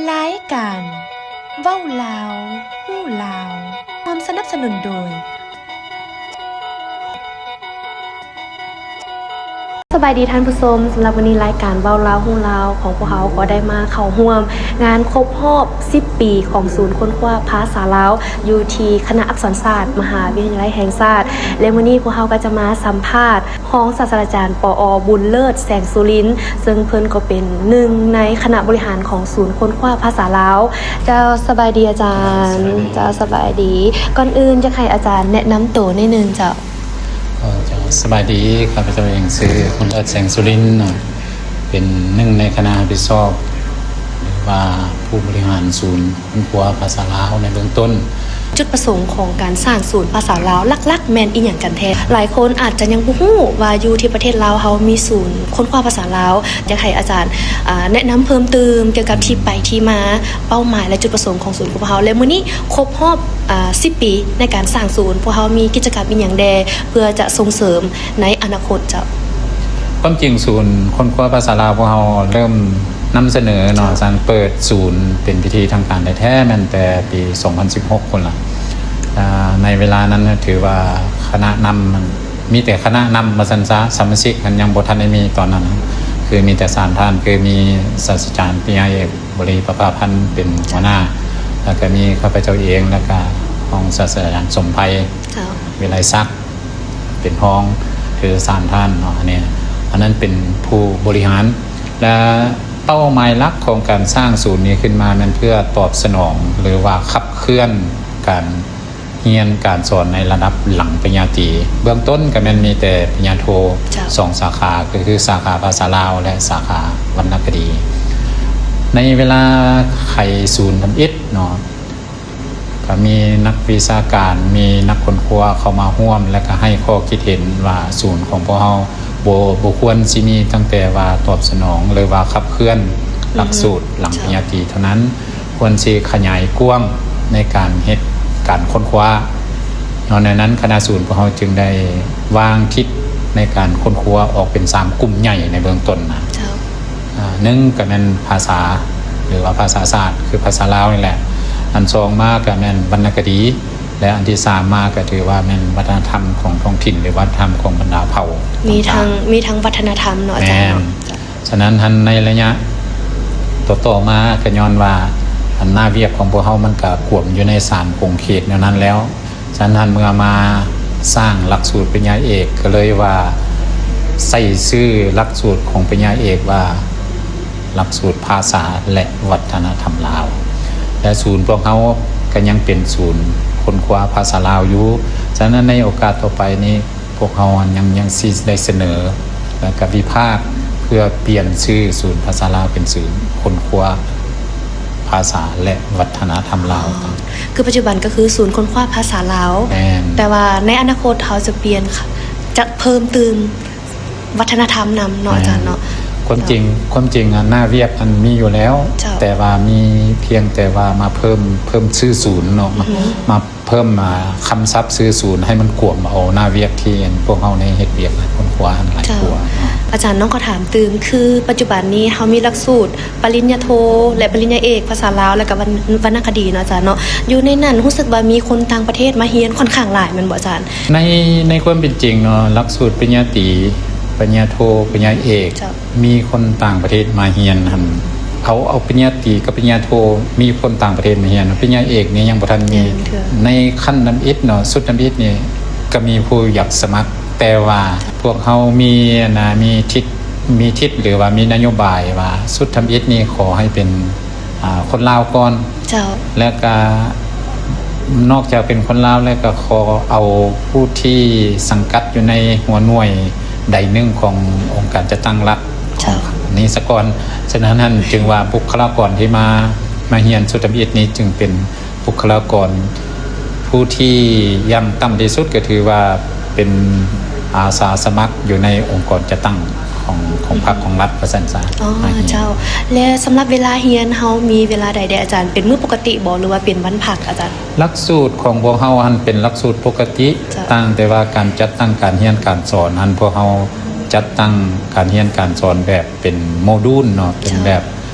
ລາຍການເວົ້າລາວ ຮູ້ລາວ ຮ່ວມສະໜັບສະໜູນໂດຍ ສະບາຍດີທ່ານຜູ້ຊົມ, ສຳລັບມື້ນີ້ລາຍການເວົ້າລາວຮູ້ລາວຂອງພວກເຮົາກໍໄດ້ມາເຂົ້າຮ່ວມງານຄົບຮອບສິບປີຂອງສູນຄົ້ນຄວ້າພາສາລາວ ຢູ່ທີ່ຄະນະອັກສອນສາດ ມະຫາວິທະຍາໄລແຫ່ງຊາດ ແລະ ມື້ນີ້ພວກເຮົາກໍຈະມາສຳພາດ ຮອງສາດສະດາຈານ ປອ ບຸນເລີດ ແສງສຸລິນ ເຊິ່ງເພິ່ນກໍເປັນໜຶ່ງໃນຄະນະບໍລິຫານຂອງສູນຄົ້ນຄວ້າພາສາລາວ. ເຈົ້າ ສະບາຍດີອາຈານ. ເຈົ້າ ສະບາຍດີ. ກ່ອນອື່ນຢາກໃຫ້ອາຈານແນະນຳໂຕໜ້ອຍໜຶ່ງເຈົ້າ. ເຈົ້າ ສະບາຍດີ. ຂ້າພະເຈົ້າເອງຊື່ ບຸນເລີດ ແສງສຸລິນ ເປັນໜຶ່ງໃນຄະນະຮັບຜິດຊອບ ຫຼືວ່າຜູ້ບໍລິຫານສູນ ຄົ້ນຄວ້າພາສາລາວໃນເບື້ອງຕົ້ນ. ຈຸດປະສົງຂອງການສ້າງສູນພາສາລາວຫຼັກໆແມ່ນອີ່ຫຍັງກັນແທ້? ຫຼາຍຄົນອາດຈະຍັງບໍ່ຮູ້ວ່າຢູ່ທີ່ປະເທດລາວເຮົາມີສູນຄົ້ນຄວ້າພາສາລາວ. ຢາກໃຫ້ອາຈານ ອາ ແນະນຳເພີ່ມຕື່ມກ່ຽວກັບທີ່ໄປທີ່ມາ, ເປົ້າໝາຍ ແລະ ຈຸດປະສົງຂອງສູນຂອງພວກເຮົາ ແລະ ມື້ນີ້ຄົບຮອບ ອາ ສິບປີໃນການສ້າງສູນ, ພວກເຮົາມີກິດຈະກຳອີ່ຫຍັງແດ່ ເພື່ອຈະສົ່ງເສີມໃນອະນາຄົດເຈົ້າ? ຄວາມຈິງສູນຄົ້ນຄວ້າພາສາລາວພວກເຮົາເລີ່ມນຳສະເໜີເນາະ ເຈົ້າ ການເປີດສູນເປັນພິທີທາງການແທ້ໆ ແມ່ນແຕ່ປີສອງພັນສິບຫົກພຸ້ນລະ. ອາ ໃນເວລານັ້ນຖືວ່າຄະນະນຳ ມີແຕ່ຄະນະນຳວ່າຊັ້ນຊະ, ສະມາຊິກຫັ້ນຍັງບໍ່ທັນໄດ້ມີຕອນນັ້ນ ຄືມີແຕ່ສາມທ່ານ ຄືມີສາດສະດາຈານ ປະລິນຍາເອກ ບໍລິ ປະພາພັນ ເປັນຫົວໜ້າ ແລ້ວກະມີຂ້າພະເຈົ້າເອງ ແລ້ວກະຮອງສາດສະດາຈານ ສົມໄພ ເຈົ້າ ວິໄລສັກ ເປັນຮອງ ຄືສາມທ່ານເນາະ. ອັນນີ້ ອັນນັ້ນເປັນຜູ້ບໍລິຫານ ແລະ ເປົ້າໝາຍຫຼັກຂອງການສ້າງສູນນີ້ຂຶ້ນມາແມ່ນເພື່ອຕອບສະໜອງ ຫຼືວ່າຂັບເຄື່ອນການຮຽນການສອນໃນລະດັບຫຼັງປະລິນຍາຕີ. ເບື້ອງຕົ້ນກໍແມ່ນມີແຕ່ປະລິນຍາໂທ ເຈົ້າ ສອງສາຂາ ກໍຄືສາຂາພາສາລາວ ແລະ ສາຂາວັນນະຄະດີ. ໃນເວລາໄຂສູນທຳອິດເນາະ ກໍມີນັກວິຊາການ ມີນັກຄົ້ນຄວ້າເຂົ້າມາຮ່ວມ ແລະ ກໍໃຫ້ຂໍ້ຄິດເຫັນວ່າສູນຂອງພວກເຮົາບໍ່ ບໍ່ຄວນຊິມີຕັ້ງແຕ່ວ່າຕອບສະໜອງ ຫຼືວ່າຂັບເຄື່ອນຫຼັກສູດ ອືຮຶ ຫຼັງປະລິນຍາຕີເທົ່ານັ້ນ, ຄວນຊິຂະຫຍາຍກວ້າງໃນການເຮັດການຄົ້ນຄວ້າ. ຍ້ອນແນວນັ້ນ ຄະນະສູນພວກເຮົາຈຶ່ງໄດ້ວາງທິດໃນການຄົ້ນຄວ້າອອກເປັນສາມກຸ່ມໃຫຍ່ໃນເບື້ອງຕົ້ນນະ. ເຈົ້າ. ອາ ໜຶ່ງກໍແມ່ນພາສາ ຫຼືວ່າພາສາສາດ ຄືພາສາລາວນີ້ແຫຼະ, ອັນສອງມາກໍແມ່ນວັນນະຄະດີ ແລະ ອັນທີສາມມາກໍຖືວ່າແມ່ນວັດທະນະທຳຂອງທ້ອງຖິ່ນ ຫຼືວັດທະນະທຳຂອງບັນດາເຜົ່າ ມີທັງ ຕ່າງໆ ມີທັງວັດທະນະທຳເນາະອາຈານເນາະ. ແມ່ນ. ສະນັ້ນຫັ້ນ ໃນໄລຍະຕໍ່ໆມາ ກໍຍ້ອນວ່າອັນໜ້າວຽກຂອງພວກເຮົາມັນກໍກວມຢູ່ໃນສາມຂົງເຂດແນວນັ້ນແລ້ວ. ສະນັ້ນເມື່ອມາສ້າງຫຼັກສູດປະລິນຍາເອກ ກໍເລີຍວ່າໃສ່ຊື່ຫຼັກສູດຂອງປະລິນຍາເອກວ່າ ຫຼັກສູດພາສາ ແລະ ວັດທະນະທຳລາວ ແລະ ສູນພວກເຮົາກໍຍັງເປັນສູນຄົ້ນຄວ້າພາສາລາວຢູ່. ສະນັ້ນໃນໂອກາດຕໍ່ໄປນີ້ ພວກເຮົາຍັງ ຍັງຊິໄດ້ສະເໜີ ແລະ ກໍວິພາກເພື່ອປ່ຽນຊື່ສູນພາສາລາວເປັນສູນຄົ້ນຄວ້າພາສາ ແລະ ວັດທະນະທຳລາວ. ອໍ ຄືປັດຈຸບັນກໍຄືສູນຄົ້ນຄວ້າພາສາລາວ. ແມ່ນ. ແຕ່ວ່າໃນອະນາຄົດເຮົາຈະປ່ຽນ ຈະເພີ່ມຕື່ມວັດທະນະທຳນຳເນາະອາຈານເນາະ. ແມ່ນ. ຄວາມຈິງ ເຈົ້າ ຄວາມຈິງອະ ໜ້າວຽກອັນມີຢູ່ແລ້ວ ເຈົ້າ ແຕ່ວ່າມີພຽງແຕ່ວ່າມາເພີ່ມ ເພີ່ມຊື່ສູນເນາະ ອືຮຶ ມາ ເພີ່ມ ອາ ຄຳສັບຊື່ສູນໃຫ້ມັນກວມເອົາໜ້າວຽກທີ່ພວກເຮົາໄດ້ເຮັດວຽກຄົ້ນຄວ້າຫັ້ນຫຼາຍກວ່າ. ອາຈານ ນ້ອງຂໍຖາມຕື່ມ ຄືປັດຈຸບັນນີ້ເຮົາມີຫຼັກສູດປະລິນຍາໂທ ແລະ ປະລິນຍາເອກພາສາລາວ ແລະ ກະວັນ ວັນນະຄະດີເນາະອາຈານເນາະ, ຢູ່ໃນນັ້ນຮູ້ສຶກວ່າມີຄົນຕ່າງປະເທດມາຮຽນຂ້ອນຂ້າງຫຼາຍແມ່ນບໍ່ອາຈານ? ໃນ ໃນຄວາມເປັນຈິງເນາະ ຫຼັກສູດປະລິນຍາຕີ ປະລິນຍາໂທ ປະລິນຍາເອກ ເຈົ້າ ມີຄົນຕ່າງປະເທດມາຮຽນຫັ້ນ ເອົາ ເອົາປະລິນຍາຕີກັບປະລິນຍາໂທ ມີຄົນຕ່າງປະເທດມາຮຽນ, ປະລິນຍາເອກນີ້ຍັງບໍ່ທັນມີ. ແມ່ນເທື່ອ. ໃນຂັ້ນທຳອິດເນາະ ຊຸດທຳອິດນີ້ກໍມີຜູ້ຢາກສະໝັກ, ແຕ່ວ່າພວກເຮົາມີ ອັນນະ ມີທິດ ມີທິດ ຫຼືວ່າມີນະໂຍບາຍວ່າ ຊຸດທຳອິດນີ້ຂໍໃຫ້ເປັນ ອາ ຄົນລາວກ່ອນ. ເຈົ້າ. ແລ້ວກະນອກຈາກເປັນຄົນລາວແລ້ວ ກໍຂໍເອົາຜູ້ທີ່ສັງກັດຢູ່ໃນຫົວໜ່ວຍໃດໜຶ່ງຂອງອົງການຈັດຕັ້ງລັດ ເຈົ້າ ຂອງນີ້ສາກ່ອນ. ສະນັ້ນຫັ້ນຈຶ່ງວ່າບຸກຄະລາກອນທີ່ມາ ມາຮຽນຊຸດທຳອິດນີ້ ຈຶ່ງເປັນບຸກຄະລາກອນຜູ້ທີ່ຢ່າງຕ່ຳທີ່ສຸດກໍຖືວ່າເປັນອາສາສະໝັກຢູ່ໃນອົງກອນຈັດຕັ້ງຂອງ ຂອງພັກ ອືຮຶ ຂອງລັດວ່າຊັ້ນຊະ. ອໍ ມາຮຽນ. ເຈົ້າ. ແລະ ສຳລັບເວລາຮຽນເຮົາມີເວລາໃດແດ່ອາຈານ? ເປັນມື້ປົກກະຕິບໍ່ ຫຼືວ່າເປັນວັນພັກອາຈານ? ຫຼັກສູດຂອງພວກເຮົາຫັ້ນເປັນຫຼັກສູດປົກກະຕິ, ເຈົ້າ ຕ່າງແຕ່ວ່າການຈັດຕັ້ງການຮຽນການສອນຫັ້ນ ພວກເຮົາຈັດຕັ້ງການຮຽນການສອນແບບເປັນໂມດູນເນາະ, ເປັນ ເຈົ້າ ແບບ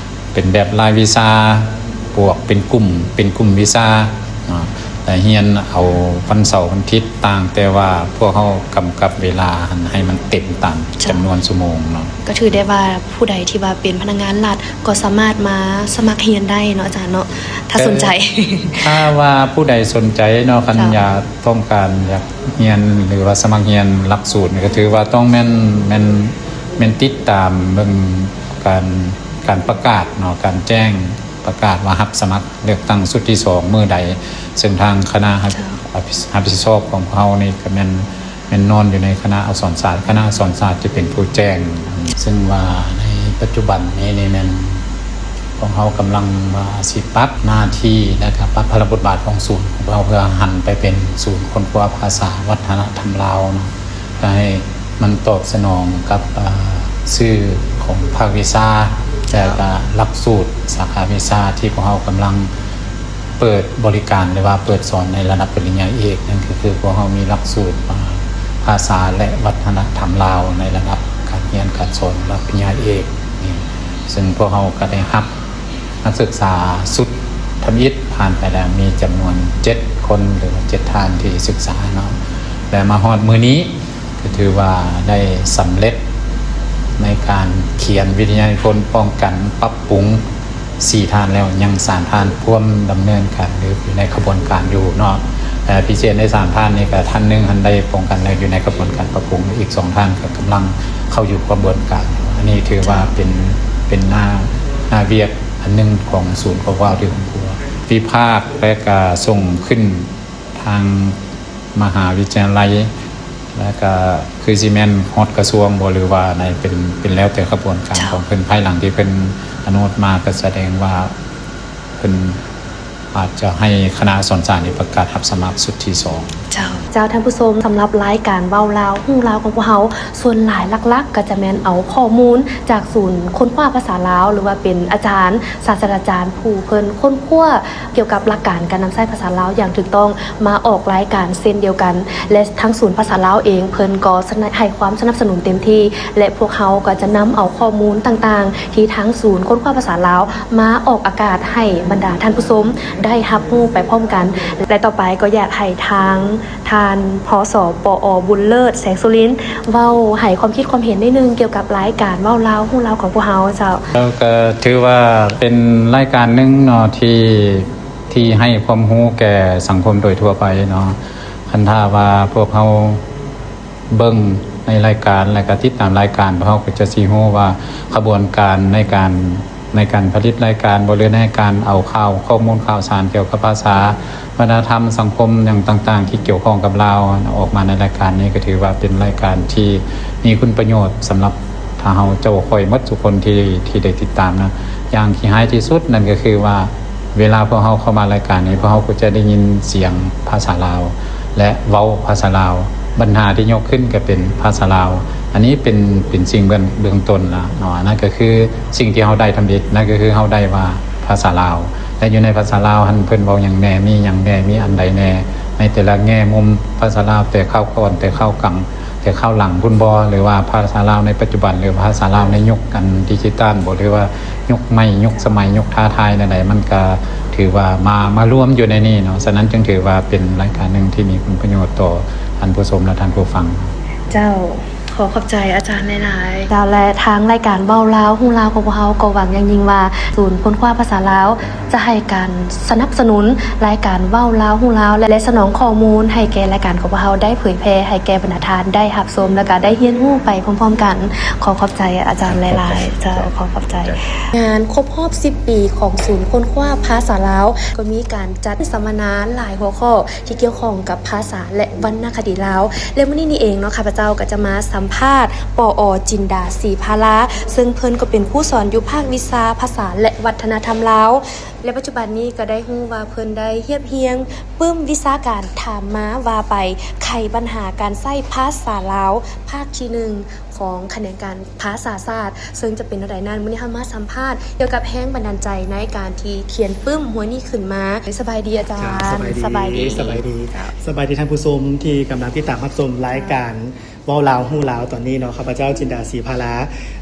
ເປັນແບບລາຍວິຊາ ພວກເປັນກຸ່ມ ເປັນກຸ່ມວິຊາເນາະ ແລະ ຮຽນເອົາວັນເສົາວັນອາທິດຕ່າງ ແຕ່ວ່າພວກເຮົາກຳກັບເວລາຫັ້ນໃຫ້ມັນເຕັມຕາມ ເຈົ້າ ຈຳນວນຊົ່ວໂມງເນາະ. ກໍຖືໄດ້ວ່າຜູ້ໃດທີ່ວ່າເປັນພະນັກງານລັດກໍສາມາດມາສະໝັກຮຽນໄດ້ເນາະອາຈານເນາະ ຖ້າສົນໃຈ. ເອີ ຖ້າວ່າຜູ້ໃດສົນໃຈເນາະ ຄັນ ເຈົ້າ ຢາກ ຕ້ອງການຢາກຮຽນ ຫຼືວ່າສະໝັກຮຽນຫຼັກສູດນີ້ ກໍຖືວ່າຕ້ອງແມ່ນ ແມ່ນ ແມ່ນຕິດຕາມເບິ່ງການ ການປະກາດເນາະ ການແຈ້ງປະກາດວ່າຮັບສະໝັກເລືອກຕັ້ງຊຸດທີສອງມື້ໃດ ເຊິ່ງທາງຄະນະຮັບ ເຈົ້າ ຮັບ ຮັບຜິດຊອບຂອງພວກເຮົານີ້ກໍແມ່ນ ແມ່ນນອນຢູ່ໃນຄະນະອັກສອນສາດ ຄະນະອັກສອນສາດຈະເປັນຜູ້ແຈ້ງ. ເຊິ່ງວ່າໃນປັດຈຸບັນນີ້ນີ້ແມ່ນ ພວກເຮົາກຳລັງວ່າຊິປັບໜ້າທີ່ ແລະກະປັບພາລະບົດບາດຂອງສູນຂອງເຮົາ ເພື່ອຫັນໄປເປັນສູນຄົ້ນຄວ້າພາສາວັດທະນະທຳລາວເນາະ ເພື່ອໃຫ້ມັນຕອບສະໜອງກັບ ເອີ ຊື່ຂອງພາກວິຊາ ເຈົ້າ ແລະກະຫຼັກສູດສາຂາວິຊາທີ່ພວກເຮົາກຳລັງເປີດບໍລິການ ຫຼືວ່າເປີດສອນໃນລະດັບປະລິນຍາເອກ. ນັ້ນກໍຄືພວກເຮົາມີຫຼັກສູດ ອາ ພາສາ ແລະ ວັດທະນະທຳລາວ ໃນລະດັບການຮຽນການສອນລະດັບປະລິນຍາເອກນີ້ ເຊິ່ງພວກເຮົາກໍໄດ້ຮັບ ນັກສຶກສາຊຸດທຳອິດຜ່ານໄປແລ້ວ ມີຈຳນວນເຈັດຄົນ ຫຼືວ່າເຈັດທ່ານທີ່ສຶກສາເນາະ ແລະ ມາຮອດມື້ນີ້ກໍຖືວ່າໄດ້ສຳເລັດໃນການຂຽນວິທະຍານິພົນປ້ອງກັນປັບປຸງສີ່ທ່ານແລ້ວ ຍັງສາມທ່ານພວມດຳເນີນການ ຫຼື ຢູ່ໃນຂະບວນການຢູ່ເນາະ. ແລະ ພິເສດໃນສາມທ່ານນີ້ກໍທ່ານໜຶ່ງຫັ້ນໄດ້ປ້ອງກັນແລ້ວ ຢູ່ໃນຂະບວນການປັບປຸງ ອີກສອງທ່ານກໍກຳລັງເຂົ້າຢູ່ຂະບວນການ. ອັນນີ້ຖືວ່າເປັນ ເປັນໜ້າ ໜ້າວຽກ ອັນໜຶ່ງຂອງສູນຂອງເວົ້າທີ່ຄົວ ວິພາກ ແລະກະສົ່ງຂຶ້ນທາງມະຫາວິທະຍາໄລ ແລະກະຄືຊິແມ່ນຮອດກະຊວງບໍ ຫຼືວ່າໃນ ເປັນ ເປັນແລ້ວແຕ່ຂະບວນການ ເຈົ້າ ຂອງເພິ່ນ. ພາຍຫຼັງທີ່ເພິ່ນອະນຸມັດມາ ກະສະແດງວ່າເພິ່ນອາດຈະໃຫ້ຄະນະອັກສອນສາດນີ້ປະກາດຮັບສະໝັກຊຸດທີສອງ. ເຈົ້າ ເຈົ້າ ທ່ານຜູ້ຊົມ, ສຳລັບລາຍການເວົ້າລາວຮູ້ລາວຂອງພວກເຮົາ ສ່ວນຫຼາຍຫຼັກໆກໍຈະແມ່ນເອົາຂໍ້ມູນຈາກສູນຄົ້ນຄວ້າພາສາລາວ ຫຼືວ່າເປັນອາຈານ ສາດສະດາຈານຜູ້ເພິ່ນຄົ້ນຄວ້າກ່ຽວກັບຫຼັກການການນຳໃຊ້ພາສາລາວຢ່າງຖືກຕ້ອງ ມາອອກລາຍການເຊັ່ນດຽວກັນ ແລະ ທາງສູນພາສາລາວເອງເພິ່ນກໍສະໜັບ ໃຫ້ຄວາມສະໜັບສະໜູນເຕັມທີ່ ແລະ ພວກເຮົາກໍຈະນຳເອົາຂໍ້ມູນຕ່າງໆ ທີ່ທາງສູນຄົ້ນຄວ້າພາສາລາວມາອອກອາກາດໃຫ້ບັນດາທ່ານຜູ້ຊົມໄດ້ຮັບຮູ້ໄປພ້ອມກັນ ແລະ ຕໍ່ໄປກໍຢາກໃຫ້ທາງ ທ່ານ ພສ ປອ ບຸນເລີດ ແສງສຸລິນ ເວົ້າໃຫ້ຄວາມຄິດຄວາມເຫັນໜ້ອຍໜຶ່ງກ່ຽວກັບລາຍການເວົ້າລາວຮູ້ລາວຂອງພວກເຮົາເຈົ້າ. ແລ້ວກໍຖືວ່າເປັນລາຍການໜຶ່ງເນາະ ທີ່ ທີ່ໃຫ້ຄວາມຮູ້ແກ່ສັງຄົມໂດຍທົ່ວໄປເນາະ. ຄັນຖ້າວ່າພວກເຮົາເບິ່ງໃນລາຍການ ແລ້ວກໍຕິດຕາມລາຍການ ພວກເຮົາກໍຈະຊິຮູ້ວ່າຂະບວນການໃນການ ໃນການຜະລິດລາຍການບໍ ຫຼືໃນການເອົາຂ່າວ ຂໍ້ມູນຂ່າວສານກ່ຽວກັບພາສາ ວັດທະນະທຳ ສັງຄົມ ຫຍັງຕ່າງໆ ທີ່ກ່ຽວຂ້ອງກັບລາວ ອອກມາໃນລາຍການນີ້ ກໍຖືວ່າເປັນລາຍການທີ່ມີຄຸນປະໂຫຍດສຳລັບຖ້າເຮົາ ເຈົ້າ ຂ້ອຍ ໝົດທຸກຄົນທີ່ ທີ່ໄດ້ຕິດຕາມນະ. ຢ່າງທີ່ຮ້າຍທີ່ສຸດນັ້ນກໍຄືວ່າ ເວລາພວກເຮົາເຂົ້າມາລາຍການນີ້ ພວກເຮົາກໍຈະໄດ້ຍິນສຽງພາສາລາວ ແລະ ເວົ້າພາສາລາວ. ບັນຫາທີ່ຍົກຂຶ້ນກໍເປັນພາສາລາວ. ອັນນີ້ເປັນ ເປັນສິ່ງເບື້ອງ ເບື້ອງຕົ້ນລະເນາະ. ອັນນັ້ນກໍຄືສິ່ງທີ່ເຮົາໄດ້ທຳອິດ ນັ້ນກໍຄືເຮົາໄດ້ວ່າພາສາລາວ ແລະ ຢູ່ໃນພາສາລາວຫັ້ນ ເພິ່ນເວົ້າຫຍັງແດ່ ມີຫຍັງແດ່ ມີອັນໃດແດ່ ໃນແຕ່ລະແງ່ມຸມ. ພາສາລາວແຕ່ຄາວກ່ອນ ແຕ່ຄາວກາງ ແຕ່ຄາວຫຼັງພຸ້ນບໍ ຫຼືວ່າພາສາລາວໃນປັດຈຸບັນ ຫຼືວ່າພາສາລາວໃນຍຸກອັນດິຈິຕອນບໍ ຫຼືວ່າຍຸກໃໝ່ ຍຸກສະໄໝ ຍຸກທ້າທາຍແນວໃດ ມັນກະຖືວ່າມາ ມາລວມຢູ່ໃນນີ້ເນາະ. ສະນັ້ນຈຶ່ງຖືວ່າເປັນລາຍການໜຶ່ງທີ່ມີຄຸນປະໂຫຍດຕໍ່ທ່ານຜູ້ຊົມ ແລະ ທ່ານຜູ້ຟັງ. ເຈົ້າ ຂໍຂອບໃຈອາຈານຫຼາຍໆ. ເຈົ້າ ແລະ ທາງລາຍການເວົ້າລາວຮູ້ລາວຂອງພວກເຮົາກໍຫວັງຢ່າງຍິ່ງວ່າ ສູນຄົ້ນຄວ້າພາສາລາວ ຈະໃຫ້ການສະໜັບສະໜູນລາຍການເວົ້າລາວຮູ້ລາວ ແລະ ສະໜອງຂໍ້ມູນໃຫ້ແກ່ລາຍການຂອງພວກເຮົາໄດ້ເຜີຍແຜ່ໃຫ້ແກ່ບັນດາທ່ານໄດ້ຮັບຊົມ ແລະ ກະໄດ້ຮຽນຮູ້ໄປພ້ອມໆກັນ. ຂໍຂອບໃຈອາຈານຫຼາຍໆ. ເຈົ້າ ຂໍຂອບໃຈ. ງານຄົບຮອບສິບປີຂອງສູນຄົ້ນຄວ້າພາສາລາວ ກໍມີການຈັດສຳມະນາຫຼາຍຫົວຂໍ້ທີ່ກ່ຽວຂ້ອງກັບພາສາ ແລະ ວັນນະຄະດີລາວ ແລະ ມື້ນີ້ນີ້ເອງເນາະ ຂ້າພະເຈົ້າກໍຈະມາສຳພາດ ປອ ຈິນດາ ສີພາລາ ເຊິ່ງເພິ່ນກໍເປັນຄູສອນຢູ່ພາກວິຊາພາສາ ແລະ ວັດທະນະທຳລາວ ແລະ ປັດຈຸບັນນີ້ກໍໄດ້ຮູ້ວ່າເພິ່ນໄດ້ຮຽບຮຽງປຶ້ມວິຊາການຖາມມາວ່າໄປ ໄຂບັນຫາການໃຊ້ພາສາລາວ ພາກທີໜຶ່ງຂອງຂະແໜງການພາສາສາດ ເຊິ່ງຈະເປັນແນວໃດນັ້ນ ມື້ນີ້ເຮົາມາສຳພາດກ່ຽວກັບແຮງບັນດານໃຈໃນການທີ່ຂຽນປຶ້ມຫົວນີ້ຂຶ້ນມາ. ສະບາຍດີອາຈານ. ເຈົ້າ ສະບາຍດີ ສະບາຍດີ ສະບາຍດີ ສະບາຍດີທ່ານຜູ້ຊົມທີ່ກຳລັງຕິດຕາມຮັບຊົມລາຍການ ເວົ້າລາວຮູ້ລາວຕອນນີ້ເນາະ. ຂ້າພະເຈົ້າ ຈິນດາ ສີພາລາ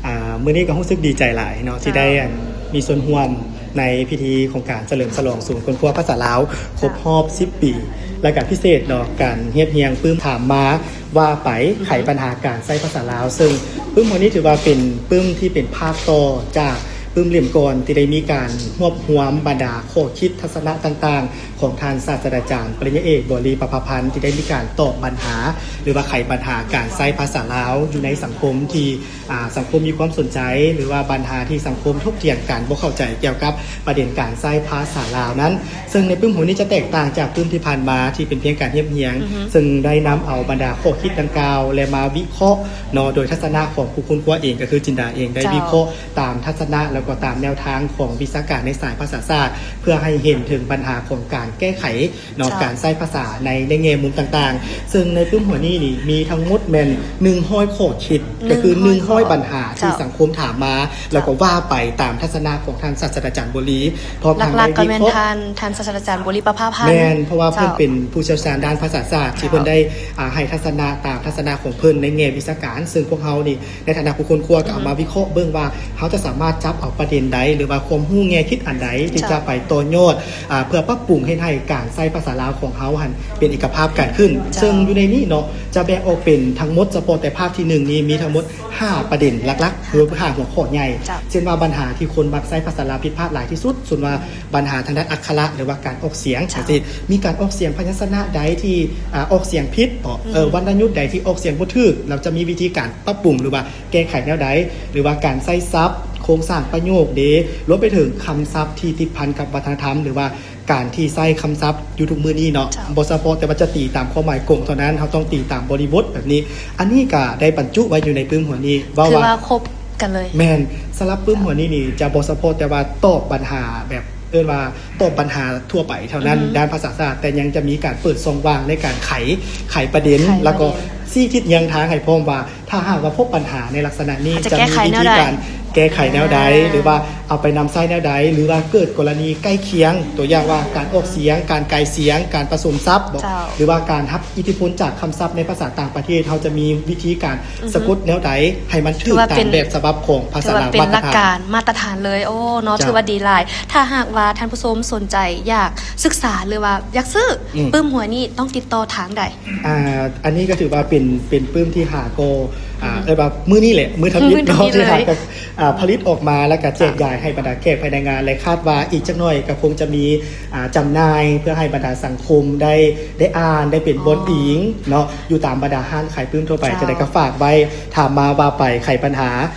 ອາ ມື້ນີ້ກໍຮູ້ສຶກດີໃຈຫຼາຍເນາະ ເຈົ້າ ທີ່ໄດ້ ອັນ ມີສ່ວນຮ່ວມ ໃນພິທີຂອງການສະເຫຼີມສະຫຼອງສູນຄົ້ນຄວ້າພາສາລາວ ຄົບຮອບສິບປີ ແລະກະພິເສດເນາະ ການຮຽບຮຽງປຶ້ມຖາມມາວ່າໄປ ໄຂບັນຫາການໃຊ້ພາສາລາວ, ເຊິ່ງປຶ້ມຫົວນີ້ຖືວ່າເປັນປຶ້ມທີ່ເປັນພາກຕໍ່ຈາກປຶ້ມເຫຼັ້ມກ່ອນ ທີ່ໄດ້ມີການຮວບຮວມບັນດາຂໍ້ຄິດທັດສະນະຕ່າງໆ ຂອງທ່ານສາດສະດາຈານປະລິນຍາເອກ ບົວລີ ປະພາພັນ ທີ່ໄດ້ມີການຕອບບັນຫາ ຫຼືວ່າໄຂບັນຫາການໃຊ້ພາສາລາວຢູ່ໃນສັງຄົມທີ່ ອາ ສັງຄົມມີຄວາມສົນໃຈ ຫຼືວ່າບັນຫາທີ່ສັງຄົມຖົກຖຽງກັນ ບໍ່ເຂົ້າໃຈກ່ຽວກັບປະເດັນການໃຊ້ພາສາລາວນັ້ນ. ເຊິ່ງໃນປຶ້ມຫົວນີ້ຈະແຕກຕ່າງຈາກປຶ້ມທີ່ຜ່ານມາ ທີ່ເປັນພຽງການຮຽບຮຽງ, ອືຮຶ ເຊິ່ງໄດ້ນຳເອົາບັນດາຂໍ້ຄິດດັ່ງກ່າວ ແລະ ມາວິເຄາະເນາະ ໂດຍທັດສະນະຂອງຜູ້ຄົ້ນຄວ້າເອງ ກໍຄືຈິນດາເອງ ໄດ້ ເຈົ້າ ວິເຄາະຕາມທັດສະນະ ແລ້ວກໍຕາມແນວທາງຂອງວິຊາການໃນສາຍພາສາສາດ ເພື່ອໃຫ້ເຫັນເຖິງບັນຫາຂອງການແກ້ໄຂ ເນາະ ເຈົ້າ ການໃຊ້ພາສາໃນ ໃນແງ່ມຸມຕ່າງໆ. ເຊິ່ງໃນປຶ້ມຫົວນີ້ນີ້ ມີທັງໝົດແມ່ນໜຶ່ງຮ້ອຍຂໍ້ຄິດ ໜຶ່ງຮ້ອຍ ກໍຄືໜຶ່ງຮ້ອຍ ຂໍ້ ບັນຫາທີ່ ເຈົ້າ ສັງຄົມຖາມມາ ເຈົ້າ ແລ້ວກໍວ່າໄປຕາມທັດສະນະຂອງທ່ານສາດສະດາຈານບົວລີ ພ້ອມທັງ ຫຼັກໆ ໄດ້ ກໍແມ່ນ ວິເຄາະ ທ່ານ ທ່ານສາດສະດາຈານບົວລີ ປະພາພັນ ແມ່ນ ເພາະວ່າເພິ່ນ ເຈົ້າ ເປັນຜູ້ຊ່ຽວຊານດ້ານພາສາສາດ ທີ່ ເຈົ້າ ເພິ່ນໄດ້ ອາ ໃຫ້ທັດສະນະຕາມທັດສະນະຂອງເພິ່ນໃນແງ່ວິຊາການ ເຊິ່ງພວກເຮົານີ້ ໃນຖານະຜູ້ຄົ້ນຄວ້າ ກໍເອົາມາ ອືຮຶ ວິເຄາະເບິ່ງວ່າ ເຮົາຈະສາມາດຈັບເອົາປະເດັນໃດ ຫຼືວ່າຄວາມຮູ້ແງ່ຄິດອັນໃດ ທີ່ ເຈົ້າ ຈະໄປຕໍ່ຍອດ ອາ ເພື່ອປັບປຸງເຮັດໃຫ້ການໃຊ້ພາສາລາວຂອງເຮົາຫັ້ນເປັນເອກະພາບກັນຂຶ້ນ. ເຈົ້າ ເຊິ່ງຢູ່ໃນນີ້ເນາະ ຈະແບ່ງອອກເປັນທັງໝົດ ສະເພາະແຕ່ພາກທີໜຶ່ງນີ້ ມີທັງໝົດຫ້າປະເດັນຫຼັກໆ ເຈົ້າ ຫຼື ຫ້າຫົວຂໍ້ໃຫຍ່ ເຈົ້າ ເຊັ່ນວ່າບັນຫາທີ່ຄົນມັກໃຊ້ພາສາລາວຜິດພາດຫຼາຍທີ່ສຸດ ສ່ວນວ່າບັນຫາທາງດ້ານອັກຂະລະ ຫຼືວ່າການອອກສຽງ ເຈົ້າ ຈັ່ງຊີ້ ມີການອອກສຽງພະຍັນຊະນະໃດທີ່ ອາ ອອກສຽງຜິດ ອືຮຶ ວັນນະຍຸດໃດທີ່ອອກສຽງບໍ່ຖືກ ແລ້ວຈະມີວິທີການ ປັບປຸງ ຫຼືວ່າແກ້ໄຂແນວໃດ ຫຼືວ່າການໃຊ້ສັບ ໂຄງສ້າງປະໂຫຍກເດ ລວມໄປເຖິງຄຳສັບທີ່ຕິດພັນກັບວັດທະນະທຳ ຫຼືວ່າການທີ່ໃຊ້ຄຳສັບຢູ່ທຸກມື້ນີ້ເນາະ ເຈົ້າ ບໍ່ສະເພາະແຕ່ວ່າຈະຕີຕາມຄວາມໝາຍກົງເທົ່ານັ້ນ, ເຮົາຕ້ອງຕີຕາມບໍລິບົດແບບນີ້. ອັນນີ້ກະໄດ້ບັນຈຸໄວ້ຢູ່ໃນປຶ້ມຫົວນີ້ ເວົ້າວ່າ ຖືວ່າຄົບກັນເລີຍ. ແມ່ນ, ສຳລັບປຶ້ມຫົວນີ້ນີ້ ເຈົ້າ ຈະບໍ່ສະເພາະແຕ່ວ່າຕອບບັນຫາແບບ ເອີ້ນວ່າຕອບບັນຫາທົ່ວໄປເທົ່ານັ້ນ ອືຮຶ ດ້ານພາສາສາດ, ແຕ່ຍັງຈະມີການເປີດຊ່ອງວ່າງໃນການໄຂ, ໄຂປະເດັນ ໄຂປະເດັນ ແລ້ວກໍຊີ້ທິດແຍງທາງໃຫ້ພ້ອມວ່າ ຖ້າຫາກວ່າພົບບັນຫາໃນລັກສະນະນີ້ ອາດຈະ ຈະມີວິທີການແກ້ໄຂແນວໃດ ແກ້ໄຂແນວໃດ ຫຼືວ່າເອົາໄປນຳໃຊ້ແນວໃດ ຫຼືວ່າເກີດກໍລະນີໃກ້ຄຽງ ຕົວຢ່າງວ່າການອອກສຽງ, ການກາຍສຽງ, ການປະສົມສັບບໍ ເຈົ້າ ຫຼືວ່າການຮັບອິດທິພົນຈາກຄຳສັບໃນພາສາຕ່າງປະເທດ, ເຮົາຈະມີວິທີການ ອືຮຶ ສະກົດແນວໃດໃຫ້ມັນຖືກຕາມແບບສະບັບຂອງພາສາລາວມາດຕະຖານ. ຖືວ່າເປັນຫຼັກການມາດຕະຖານເລີຍ. ໂອ້ ເນາະ ເຈົ້າ ຖືວ່າດີຫຼາຍ. ຖ້າຫາກວ່າທ່ານຜູ້ຊົມສົນໃຈຢາກສຶກສາ ຫຼືວ່າຢາກຊື້ ອືມ ປຶ້ມຫົວນີ້ ຕ້ອງຕິດຕໍ່ທາງໃດ? ອ່າ ອັນນີ້ກໍຖືວ່າເປັນ ເປັນປຶ້ມທີ່ຫາກໍ ອ່າ ອືມ ເອີ້ນວ່າມື້ນີ້ແຫຼະ ມື້ທຳອິດເນາະ ມື້ທຳອິດເລີຍ ທີ່ຫາກໍ ອ່າ ຜະລິດອອກມາ ແລ້ວກໍແຈກຢາຍໃຫ້ບັນດາແຂກພາຍໃນງານ ແລະ ຄາດວ່າອີກຈັກໜ້ອຍກໍຄົງຈະມີ ອ່າ ຈຳໜ່າຍເພື່ອໃຫ້ບັນດາສັງຄົມໄດ້ ໄດ້ອ່ານ ໄດ້ເປັນບ່ອນອີງເນາະ ຢູ່ຕາມບັນດາຮ້ານຂາຍປຶ້ມທົ່ວໄປ. ເຈົ້າ ຈັ່ງໃດກໍຝາກໄວ້ ຖາມມາວ່າໄປ ໄຂບັນຫາ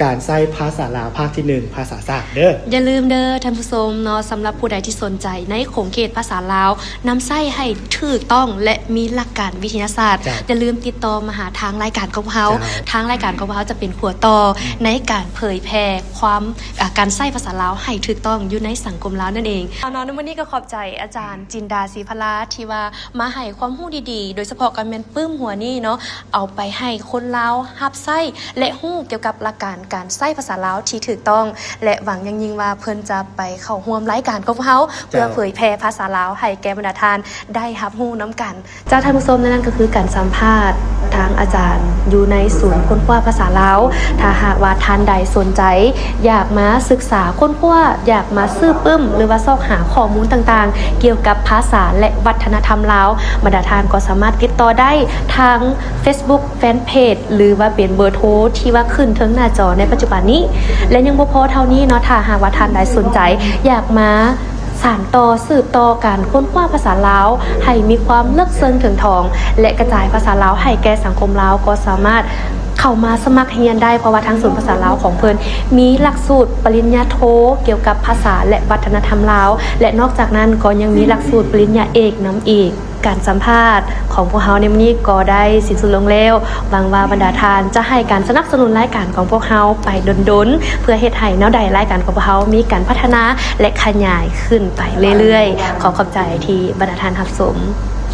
ການໃຊ້ພາສາລາວພາກທີໜຶ່ງ ພາສາສາກເດີ. ຢ່າລືມເດີທ່ານຜູ້ຊົມເນາະ, ສຳລັບຜູ້ໃດທີ່ສົນໃຈໃນຂົງເຂດພາສາລາວ ນຳໃຊ້ໃຫ້ຖືກຕ້ອງ ແລະ ມີຫຼັກການວິທະຍາສາດ, ເຈົ້າ ຢ່າລືມຕິດຕໍ່ມາຫາທາງລາຍການຂອງພວກເຮົາ. ເຈົ້າ ທາງລາຍການຂອງພວກເຮົາຈະເປັນຂົວຕໍ່ ອືມ ໃນການເຜີຍແຜ່ຄວາມ ອາ ການໃຊ້ພາສາລາວໃຫ້ຖືກຕ້ອງຢູ່ໃນສັງຄົມລາວນັ້ນເອງ. ເອົາເນາະ, ໃນມື້ນີ້ກໍຂອບໃຈອາຈານຈິນດາ ສີພະລາ ທີ່ວ່າມາໃຫ້ຄວາມຮູ້ດີໆ, ໂດຍສະເພາະກໍແມ່ນປຶ້ມຫົວນີ້ເນາະ, ເອົາໄປໃຫ້ຄົນລາວຮັບໃຊ້ ແລະ ຮູ້ກ່ຽວກັບຫຼັກການການໃຊ້ພາສາລາວທີ່ຖືກຕ້ອງ ແລະ ຫວັງຢ່າງຍິ່ງວ່າເພິ່ນຈະໄປເຂົ້າຮ່ວມລາຍການຂອງພວກເຮົາ ເຈົ້າ ເພື່ອເຜີຍແຜ່ພາສາລາວໃຫ້ແກ່ບັນດາທ່ານໄດ້ຮັບຮູ້ນຳກັນ. ເຈົ້າ ທ່ານຜູ້ຊົມ, ແລະ ນັ້ນກໍຄືການສຳພາດທາງອາຈານຢູ່ໃນສູນຄົ້ນຄວ້າພາສາລາວ. ຖ້າຫາກວ່າທ່ານໃດສົນໃຈ ຢາກມາສຶກສາຄົ້ນຄວ້າ, ຢາກມາຊື້ປຶ້ມ ຫຼືວ່າຊອກຫາຂໍ້ມູນຕ່າງໆ ກ່ຽວກັບພາສາ ແລະ ວັດທະນະທຳລາວ, ບັນດາທ່ານກໍສາມາດຕິດຕໍ່ໄດ້ທາງ Facebook Fanpage ຫຼືວ່າເປັນເບີໂທທີ່ວ່າຂຶ້ນເທິງໜ້າຈໍໃນປັດຈຸບັນນີ້. ແລະ ຍັງບໍ່ພໍເທົ່ານີ້ເນາະ, ຖ້າຫາກວ່າທ່ານໃດສົນໃຈຢາກມາສານຕໍ່ ສືບຕໍ່ການຄົ້ນຄວ້າພາສາລາວໃຫ້ມີຄວາມເລິກເຊິ່ງເຖິງຖອງ ແລະ ກະຈາຍພາສາລາວໃຫ້ແກ່ສັງຄົມລາວ, ກໍສາມາດເຂົ້າມາສະໝັກຮຽນໄດ້, ເພາະວ່າທາງສູນພາສາລາວຂອງເພິ່ນມີຫຼັກສູດປະລິນຍາໂທກ່ຽວກັບພາສາ ແລະ ວັດທະນະທຳລາວ ແລະ ນອກຈາກນັ້ນກໍຍັງມີຫຼັກສູດປະລິນຍາເອກນຳອີກ. ການສຳພາດຂອງພວກເຮົາໃນມື້ນີ້ກໍໄດ້ສິ້ນສຸດລົງແລ້ວ. ຫວັງວ່າບັນດາທ່ານຈະໃຫ້ການສະໜັບສະໜູນລາຍການຂອງພວກເຮົາໄປດົນໆ ເພື່ອເຮັດໃຫ້ແນວໃດລາຍການຂອງພວກເຮົາມີການພັດທະນາ ແລະ ຂະຫຍາຍຂຶ້ນໄປເລື້ອຍໆ. ຂໍຂອບໃຈທີ່ບັນດາທ່ານຮັບຊົມ.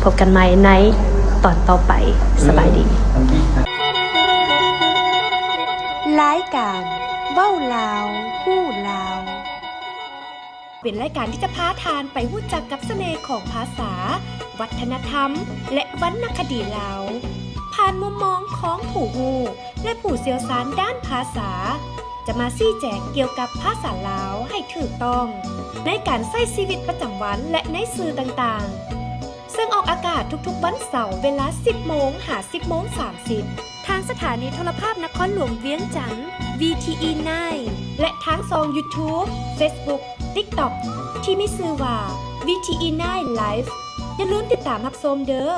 ພົບກັນໃໝ່ໃນຕອນຕໍ່ໄປ. ສະບາຍດີ. ລາຍການເວົ້າລາວ ຮູ້ລາວ ເປັນລາຍການທີ່ຈະພາທ່ານໄປຮູ້ຈັກກັບສະເໜ່ຂອງພາສາ, ວັດທະນະທຳ ແລະ ວັນນະຄະດີລາວ ຜ່ານມຸມມອງຂອງຜູ້ຮູ້ ແລະ ຜູ້ຊ່ຽວຊານດ້ານພາສາ. ຈະມາຊີ້ແຈງກ່ຽວກັບພາສາລາວໃຫ້ຖືກຕ້ອງ ໃນການໃຊ້ຊີວິດປະຈຳວັນ ແລະ ໃນສື່ຕ່າງໆ ເຊິ່ງອອກອາກາດທຸກໆວັນເສົາເວລາ ສິບໂມງ ຫາ ສິບໂມງ ສາມສິບ ທາງສະຖານີໂທລະພາບນະຄອນຫຼວງວຽງຈັນ VTE nine ແລະ ທາງຊ່ອງ YouTube Facebook TikTok ທີ່ມີຊື່ວ່າ VTE nine Live ຢ່າລືມຕິດຕາມຮັບຊົມເດີ້.